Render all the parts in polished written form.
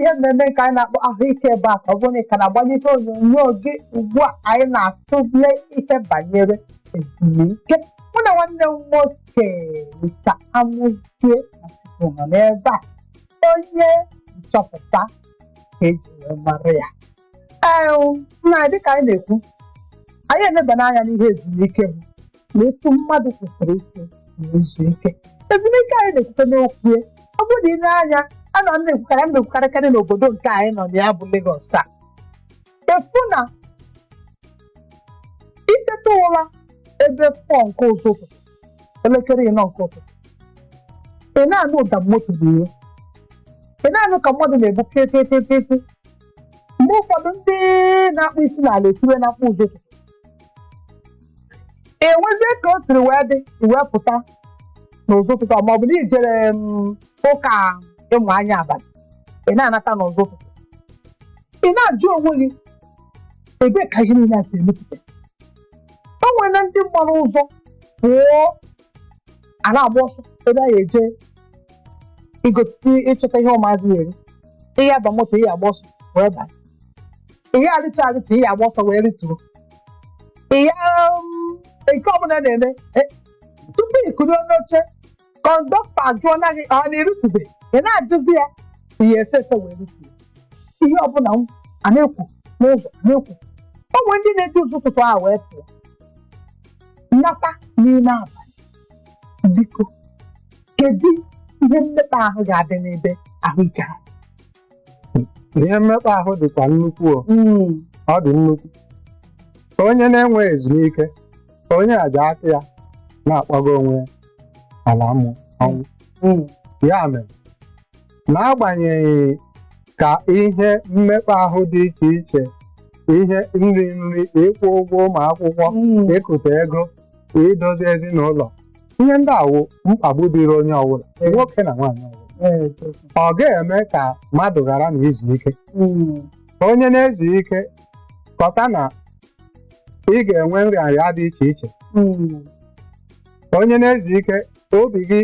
N'ihe mmemme nke anyị na-akpọ Ahụike Ebe a. Ka ọ bụrụ na ị ka na-agbanye ihe onyonyo gị ugbu a, anyị na-atụle ihe banyere ezumike. Mụ na nwanne m nwoke, Mr. Amuzie Nwachukwu, nọ n'ebe a, onye nchọpụta ka eji wee mara ya. Ee, nna, dịka anyị na-ekwu, anyị elebana anya n'ihe ezumike bụ na etu mmadụ kwesịrị isi na-ezu ike. Ezumike anyị na-ekwute n'okwu, ọ bụrụ na ị na-anya, a nọ na-ekwukarị, a na-ekwukarịkarị n'obodo nke anyị nọ na ya bụ Lagos a, efu na iteta ụra ebe 4 nke ụzọ ụtụtụ, elekere 4 nke ụtụtụ, ị na-anụ ụda moto n'iro, ị na-anụ ka mmadụ na-egbu pịpịpịpị. Mgbe ụfọdụ, ndị na-akpụ isi n'ala etiwe na mkpụ ụzọ ụtụtụ. Enwezie ka o siri wee dị, iwee pụta n'ụzọ ụtụtụ, ma ọ bụ na ijere m ụka ịmụ anya abalị, ị na-anata n'ụzọ ụtụtụ, ị na-ajụ onwe gị ebee ka ihe niile a si emepụta. O nwere ndị gbara ụzọ pụọ, a na-agba ọsọ ebe a ga-eje igote, ịchọta ihe ụmụazị eri. Ihe aba moto, ihe agba ọsọ wee banye. Ihe arịtụ arịtụ, ihe agba ọsọ wee rituo. Ihe nke ọbụla na-eme, tupu ị kụrụ n'oche, kọndọktọ ajụọ na gị ọ na-erutube, ị na-ajụzi ya ihe efe efe wee rituo. Ihe ọbụla a na-ekwu n'ụzọ a na-ekwu, o nwere ndị na-eji ụzọ ụtụtụ ahụ wee pụọ, nata n'ime abalị. Biko, kedu ihe mmekpa ahụ ga-adị n'ebe ahụike ha? Ihe mmekpa ahụ dịkwa nnukwu o. Ọ dị nnukwu. Onye na-enwe ezumike, onye a ji aka ya na-akpọga onwe ya ala mmụọ, ọnwụ. Ya mere, n'agbanyeghị ka ihe mmekpa ahụ dị iche iche, ihe nri nri, ịkwụ ụgwọ ụmụ akwụkwọ, ịkụta ego, idozi ezinụlọ, ihe ndị a wụ mkpagbu dịrị onye ọbụla, nwoke na nwaanyị ọbụla, ọ ga-eme ka mmadụ ghara na izu ike. Onye na-ezu ike, kọta na ị ga-enwe nrịanrịa dị iche iche. Onye na-ezu ike, obi gị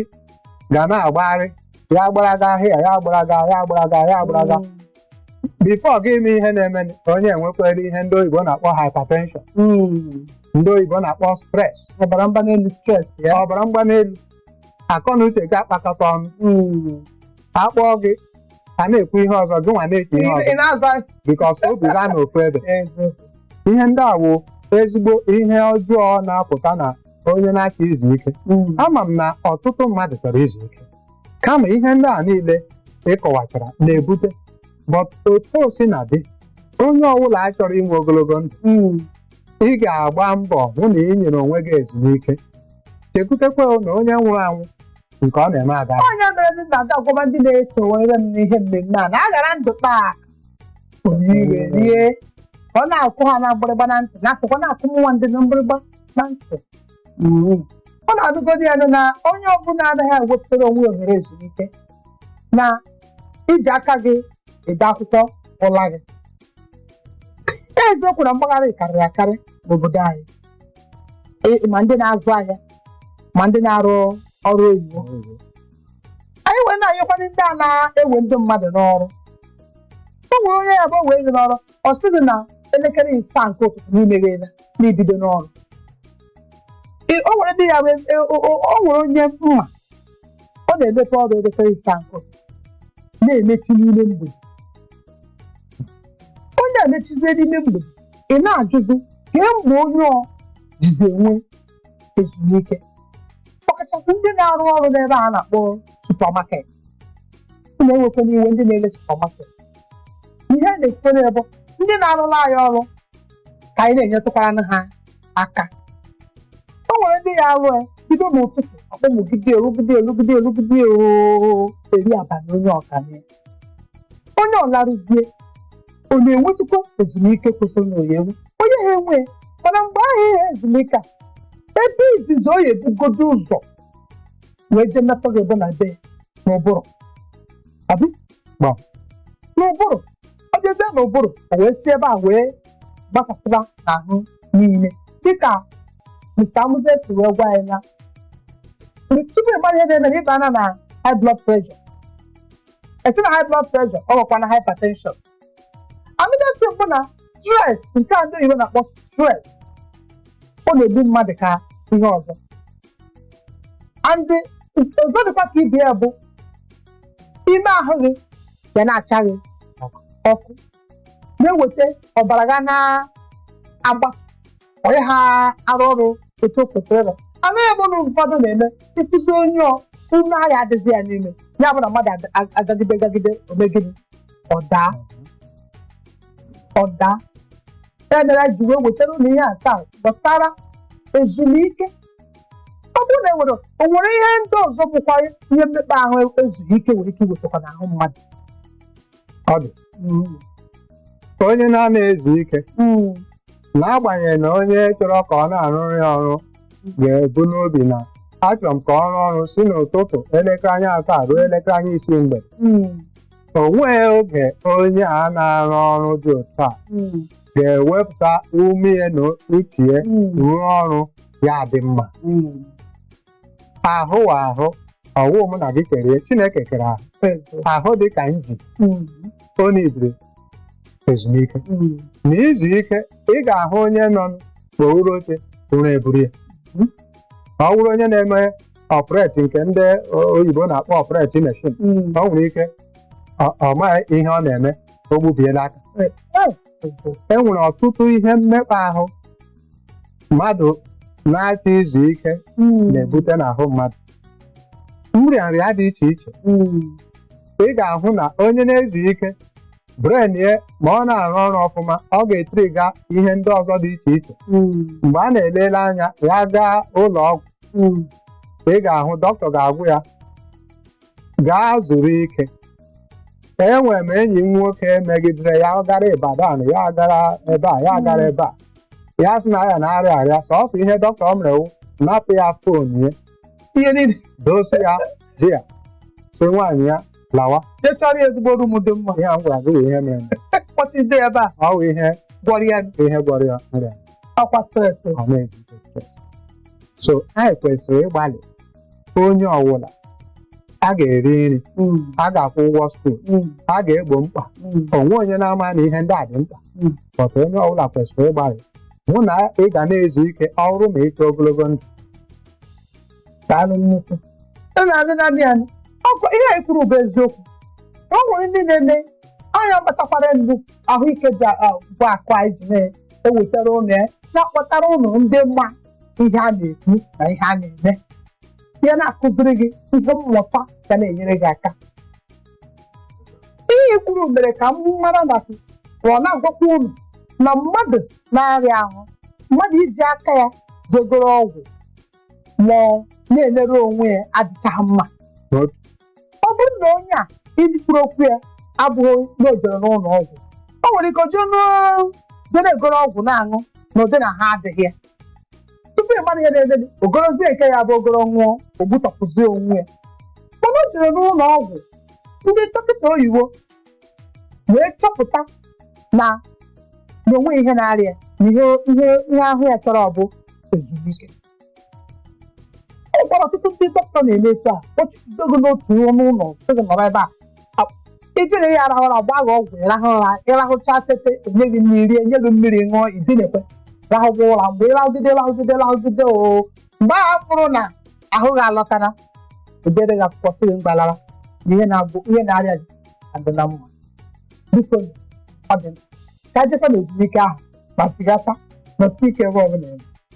ga na-agbagharị, ya agbaraga ahịa, ya agbaraga, ya agbaraga, ya agbaraga. Before gị ime ihe na-eme, onye enwekwara ihe ndị oyibo na-akpọ hypertension, ndị oyibo na-akpọ stress. Ọbara mgbali stress ya. Ọbara mgbali elu, akọ na uche gị akpakọta ọnụ. Akpọọ gị, a na-ekwu ihe ọzọ, gị nwa na-eche ihe ị ọzọ, na-aza. Because obi ga n'ofu ebe. Eziokwu. Ihe ndị a wụ ezigbo ihe ọjọọ na-apụta na onye na-achọ izu ike. Ama m na ọtụtụ mmadụ chọrọ izu ike, kama ihe ndị a niile ịkọwachara na-ebute. But otu o si na dị, onye ọbụla chọrọ inwe ogologo ndụ, ị ga-agba mbọ hụ na ị nyere onwe gị ezumike. Chekwutekwa na onye nwụrụ anwụ, nke ọ na-eme aga. Onye mere ndị na-aga agwaba ndị na-eso were m n'ihe mmemme a na aghara ndụ kpaa onye ire rie, ka ọ na-akwụ ha na mgbịrịgba na ntị, na-asịkwa na-akụ nwa ndị na mgbịrịgba na ntị. Ọ na-adụgodi ya na onye ọbụla anaghị ewepụtara onwe ya ohere ezumike, na iji aka gị ede akwụkwọ ụla gị. Eziokwu na mgbagharị karịrị akarị n'obodo anyị. Ma ndị na-azụ ahịa, ma ndị na-arụ ọrụ oyibo, anyị wee na-anyekwana ndị a na-ewe ndị mmadụ n'ọrụ. O nwere onye ya bụ wee gị n'ọrụ, ọ sịghị na elekere 7 nke ụtụtụ n'ime gị na ibido n'ọrụ. O nwere ndị ya bụ o nwere onye mma ọ na-emepe ọrụ elekere 7 nke ụtụtụ, na-emechi n'ime mgbede. Onye a mechizie n'ime mgbede, ị na-ajụzi kee mgbe onye ọ jizi enwe ezumike, ọkachasị ndị na-arụ ọrụ n'ebe a na-akpọ supermarket. Na-ewekwana iwe, ndị na-ele supermarket, ihe a na-ekwere bụ ndị na-arụla anyị ọrụ, ka anyị na-enyetụkwara ha aka. O nwere ndị ya arụ ya bido n'ụtụtụ, akpọmụgide, erugide, erugide, erugide oo, eri abalị. Onye ọkanye, onye ọlarụzie, ọ na-enwetụkwa ezumike kwesịrị na oyewu onye ha enwe. Mana mgbe ahụ ihe ezumike a, ebe izizi o ya ebugodo ụzọ wee jee metọ gị ebe na be n'ụbụrụ, abi? Gbam. N'ụbụrụ. Ọ bịazie n'ụbụrụ, o wee si ebe a wee gbasasịba n'ahụ niile, dịka Mr. Amuzie si wee gwa anyị na tupu ị mara ihe na-eme na ịba na high blood pressure. Esi na high blood pressure, ọ nwekwa na hypertension. Another thing bụ na stress, nke a ndị oyibo na-akpọ stress, ọ na-egbu mmadụ ka ihe ọzọ. And ọzọ dịkwa ka ibe ya bụ ime ahụ gị ga na-acha gị ọkụ, na-eweta ọbara ga na-agba onye ha arụ ọrụ etu o kwesịrị ịrụ. Anaghị ebe ụlọ ụfọdụ na-eme ịkụzi onye ọ ume ahịa adịghị ya n'ime ya, bụ na mmadụ agagide gagide omegide, ọ daa, ọ daa. Ya mere anyị ji wee wetara ụlọ ihe a taa gbasara ezumike. Ọ bụrụ na enwere, o nwere ihe ndị ọzọ bụkwa ihe mmekpa ahụ ezughị ike nwere ike iwetakwa n'ahụ mmadụ? Ọ dị onye na-ana ezu ike, n'agbanyeghị na onye chọrọ ka ọ na-arụrụ ya ọrụ ga-ebu n'obi na achọrọ m ka ọ rụọ ọrụ si n'ụtụtụ elekere anya 7 ruo elekere anya 6 mgbede, o nweghị oge onye a na-arụ ọrụ dị otu a ga-ewepụta ume ya na uche ya rụọ ọrụ ya dị mma. Ahụ wa ahụ ọwụ mụ na gị kere, Chineke kere ahụ. Ahụ dị ka injin, ọ nidiri ezumike. Na izu ike, ị ga-ahụ onye nọ n'okpuru oche, ụra eburu ya. Ọ bụrụ onye na-eme operate, nke ndị oyibo na-akpọ operate machine, ọ nwere ike ọ maghị ihe ọ na-eme, o gbubiela aka. E nwere ọtụtụ ihe mmekpa ahụ mmadụ na-achọ izu ike na-ebute n'ahụ mmadụ, nrịanrịa dị iche iche. Ị ga-ahụ na onye na-ezu ike, brain ya, ma ọ na-arụ ọrụ ọfụma, ọ ga-etriga ihe ndị ọzọ dị iche iche. Mgbe a na-elele anya ya gaa ụlọ ọgwụ, ị ga-ahụ dọkịta ga-agwụ ya, "Gaa zuru ike." Enwere m enyi m nwoke megidere ya gara Ibadan, ya gara ebe a, ya gara ebe a, ya sị na ya na-arịa arịa. Sọọsọ ihe dọkịta mere wụ napụ ya phone ya, ihe niile, dosi ya di ya, si nwaanyị ya lawa. Je chọrọ ya ezigbo room dị mma. Ihe a m gwara gị bụ ihe mere eme. Kpọchide ebe a. Ọ bụ ihe gwọrọ ya. Ihe gwọrọ ya nrịa. Ọkwa stress. Ọ na-ezu ike, stress. So anyị kwesịrị ịgbalị, onye ọbụla a ga-eri nri, a ga-akwụ ụgwọ school, a ga-egbo mkpa onwe onye na-ama na ihe ndị a dị mkpa. But onye ọbụla kwesịrị ịgbalị hụ na ị ga na-ezu ike ọrụ ma ịchọ ogologo ndụ. Daalụ nnukwu. Ị na-adị na ya ọkụ ihe a kwuru bụ eziokwu. O nwere ndị na-eme anya kpatakwara ndụ ahụike ji bụ akụ anyị ji na-ewetara ụnụ ya, na-akpọtara ụnụ ndị mma ihe a na-ekwu na ihe a na-eme, ihe na-akụziri gị ihe mmụta ga na-enyere gị aka. Ihe i kwuru mere ka m mara na ọ na-agwakwa unu na mmadụ na-arịa ahụ, mmadụ iji aka ya jegoro ọgwụ ma ọ na-elere onwe ya adịchaghị mma. N'otu. Ọ bụrụ na onye a ibikwuru okwu ya abụghị na o jere n'ụlọ ọgwụ, o nwere ike jee na-egoro ọgwụ na-aṅụ na ụdị na ha adịghị ya. Tupu ị mara ihe na-eme gị, ogorozie nke ya bụ ogoro ṅụọ, o gbutọpụzie onwe ya. Mana o jere n'ụlọ ọgwụ, ndị dọkịta oyibo wee chọpụta na na onwe ihe na-arịa ya, na ihe ahụ ya chọrọ bụ ezumike. Ọ gwara ọtụtụ ndị dọkịta na-eme etu a, kpọchibido gị n'otu ọnụ ụlọ, sị gị nọrọ ebe a, ijere ya arahụ ụra, gbaa gị ọgwụ, ịrahụ ụra, ịrahụcha tete, enye gị mmiri, enye gị mmiri ṅụọ, idinekwe rahụkwa ụra. Mgbe ịrahụgide, rahụgide, rahụgide, o mgbe ahụ fụrụ na ahụ gị alọtara, edere gị akwụkwọ sị gị mgbalara na ihe na-agwụ ihe na-arịa gị adị na mma. Biko, ọ dị mkpa ka jekwa na ezumike ahụ ma tigata nọsi ike ebe ọbụla ebe.